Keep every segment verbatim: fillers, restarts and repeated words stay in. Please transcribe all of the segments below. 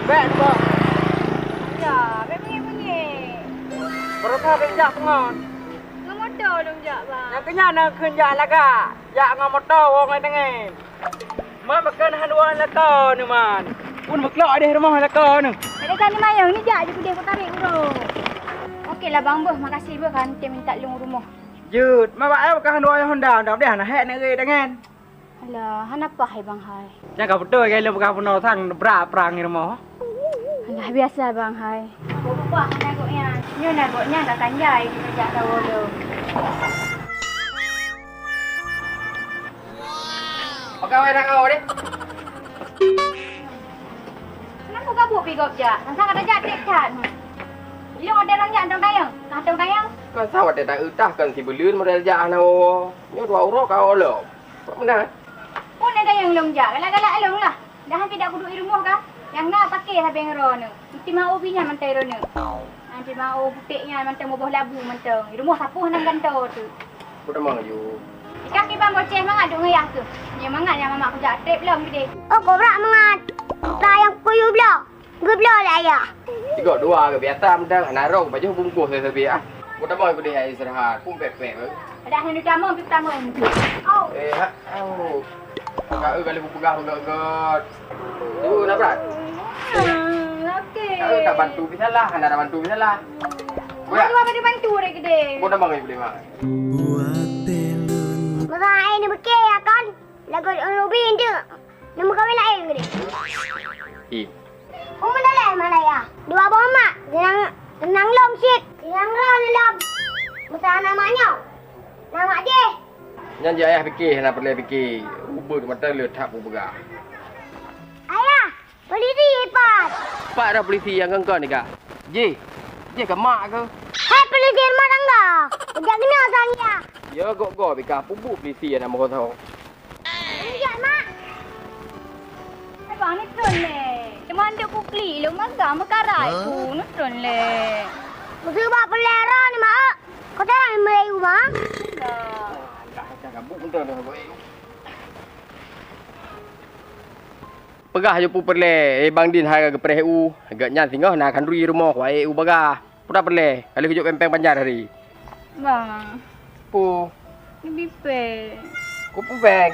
Bèk, Bang. Ya, bèk beungéh-beungéh. Baroesa bèk jak peungon. Ngon moto lôn jak, Bang. Nyang keu nyan na kheun jak lagak. Jak ngon moto woe ngon tangen. Man pakon han woe lakoe neuh man. Phôn meuklok deh rumoh lakoe neuh. Ada kami mayang ni jak je kudeh kutarik uroe. Oke lah, Bang, beuh, makasih beuh kan tem minta lôn rumoh. Jeuet, ma bak ai pakon han woe Honda, Honda deh hana hék neuk ré tangen. Alah, hana paih hai, Bang hai. Nyang ka beutôi, kai lôn peugah bunoe sang brat prang di rumoh. Alah, biasa, Bang hai. Bukon hana gobnyan. Nyoe na gobnyan ka kanjai, geujak sawoe lom. Pakon wai tangoe deh. Kenapa gabuk pi gob jak? Sang-sang ka tajak trép that. Ilong ada orang jak tong tayang. Ka tong tayang. Kan sawat dak utah kan si beuleuen model jak hana woe. Nyoe dua uroe ka woe lom. Meunan. Phôn na dayang lôn jak, galak-galak lôn lah. Dah han pih dak kuduek i rumoh ka. Nyang na paké sabe ngon droeneuh. Meusti meu'oh pih nyan mantong droeneuh. Nyan pih meu'oh putéh nyan mantong muboh labu mantong. I rumoh sapeue hana gantoe teuh. Peue tamong aju? Ikah kiban boceh mangat duek ngon yah keuh. Nyan mangat nyang mamak kujak trép lom keudeh. Oh, kobra mangat. Putra nyang kuyue bloe. Geubloe lé ayah. Sigok dua geubiasa mantong, hana rhom pajoh bungkôh sabe-sabe ah. Meutamong keudeh istirahat, pun pek-pek. Ada hana tamong, pun tamong. Au. Eh, ha, au. Ka eu kali kupeugah beugöt-göt. Tu na brat. Hmm, oke. Ka eu tak bantu bisalah, hana tak bantu bisalah. Buat apa dia bantu dia gede? Meutamong keudeh mak. Meurai ni bekeh ya kan? Lagu Rubi tu. Nama kawin lain gede. Ih. Umur dah leh Malaya. Dua boh mak, senang, senang lom sit. Senang roh lom. Masa anak mak nyoe. Nama jih. Nyan jih ayah pikir, hana peureulèe pikir. Ubeuet mata le that peugah. Ayah, polisi ipat. Pat dah polisi nyang kongkon ni kah? Jih, jih ke mak ke? Hai polisi rumah tangga. Kejak kena sang ya. Ya gok-gok bika pubuk polisi anak meukosa. Injak, Mak. Eh, bang, ni tron lé. Teuma nduk ku klik lom magang meukarai ku, ni tron lé. Meuseuba peulero ni, Mak. Kau tak nak mulai rumah? Enggak. Peugah ju pu peureulèe, eh, Bang Din hai geupreh u. Geuh nyan singoh na khanduri rumoh, wai u bagah. Peue peureulèe, ka lheueh geujok péng-péng panjang hari. Bang. Peue? Leubeh péng. Keupeue péng?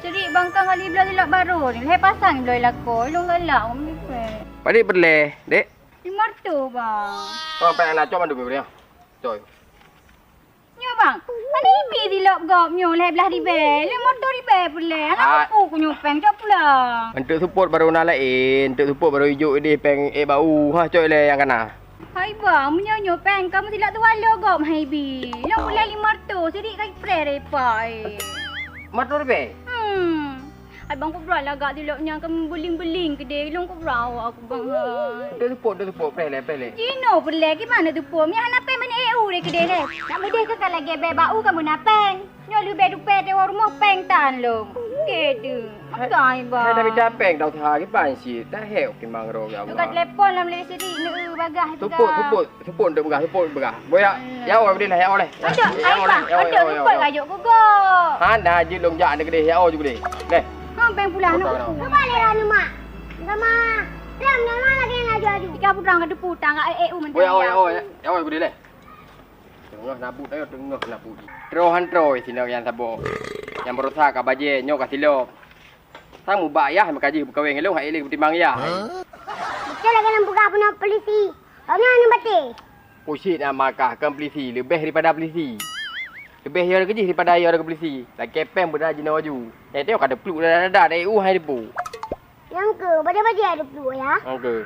Jadi bang kang kali bloe lilok barô ni, lhèe pasang bloe lakoe, lôn galak leubeh péng. Padit peureulèe, Dek? Lima reutôh, Bang. Oh, péng na cok mandum nyoe. Cok. Nyoe, Bang. Mana ibi silop gob nyoe lhèe blaih ribèe, lhèe moto ribèe peureulèe. Hana mampu ku nyoe péng, cok pulang. Untuk support baru na laén, untuk support baru ijok idéh péng ék bak u. Ha, cok ilèe nyang kana. Hai bang, meunyoe nyoe péng ka meusilap tuwalo gob hai bi. Lôn peureulèe lima reutôh, sidik ka ipreh repa, eh. Lima reutôh ribèe? Hmm. Hai bang, kubra lagak dilok nyang ka meubeling-beling keudéh. Lôn kubra awak aku bang hai. Dah tupok, dah tupok, preh lé, preh lé. Jinoe peureulèe, gimana tupok? Meunyo hana péng ban ék u deh keudéh lé. Nak meudéh keu ka lagèe bèe bak u ka meuna péng. Nyoe leubeh dupèe tewa rumoh péng tan lom. Oke tu. Makai bang. Hai, tapi dah péng tau teuha kiban cit. Dah hek kimang ro ya Allah. Dekat telepon lam lé sidik neu bagah. Tupok, tupok, tupok untuk bagah, tupok bagah. Boya, ya Allah, beri lah ya Allah. Aduh, ya Allah, ya Allah, ya Allah. Tupok kajok gugok. Hana jeuet lôn jak keudéh ya Allah ju keudéh. Deh. Ha, péng pulang. Kembali lah ni mak. Sama. Lam nama lagi yang aju-aju. Tiga putrang ka depu tang ka eh u mentang. Boya, ya Allah, ya Allah, ya Allah, keudéh deh. Teungoh nabut ayo, teungoh nabut. Troh han troh sinoe nyang saboh. Nyang baroesa ka bajèe, nyoe ka silop. Sang mubak yah meukaji meukawen ngon lôn hai lé beutimbang yah. Beutôi lagèe nyang peugah bunoe polisi. Awak nyan baté. Pusit na makah kon polisi, leubeh daripada polisi. Leubeh yo keujih daripada yo polisi. Lakèe péng beuna jinoe aju. Nyang teuka deupluk dada-dada dari u hai depu. Nyang keu bajèe-bajèe deupluk ya. Nyang keu.